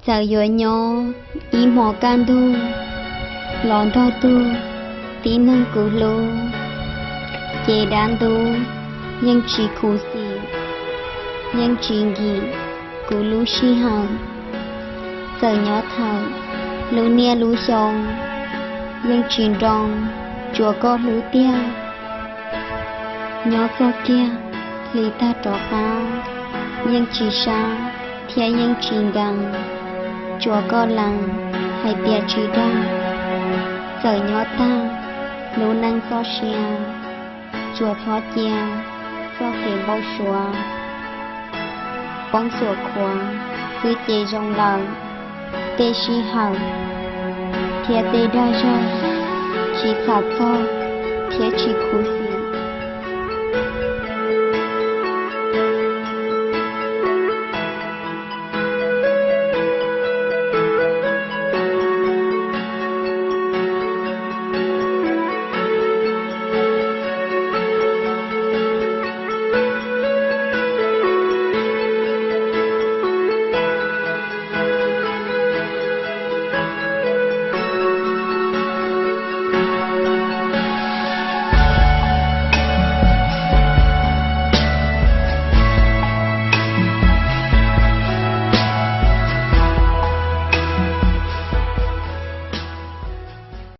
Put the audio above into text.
Txawm yuav nyob ib hmo kaj ntug los nrog tug tib neeg kuv hlub, ces dav ntub yeej tsis khuv xim, yeej tsis nkim kuv lub sij hawm. Txawm nyob thawm lub niaj lub xyoo, yeej tsis nroo tsuas koj hlub tiag. Nyob txog kiag hli tag rov qab, yeej tsis sab thiab yeej tsis nkees, tsuas koj lees hais tias tsis dag. Txawm nyob tag lub neej txoj sia, tsuas txhob cia txoj kev npau suav poob xuam khuav xwb ces zoo lawm. Tej sij hawm thiab tej dag zog tsis txham txog thiab tsis khuv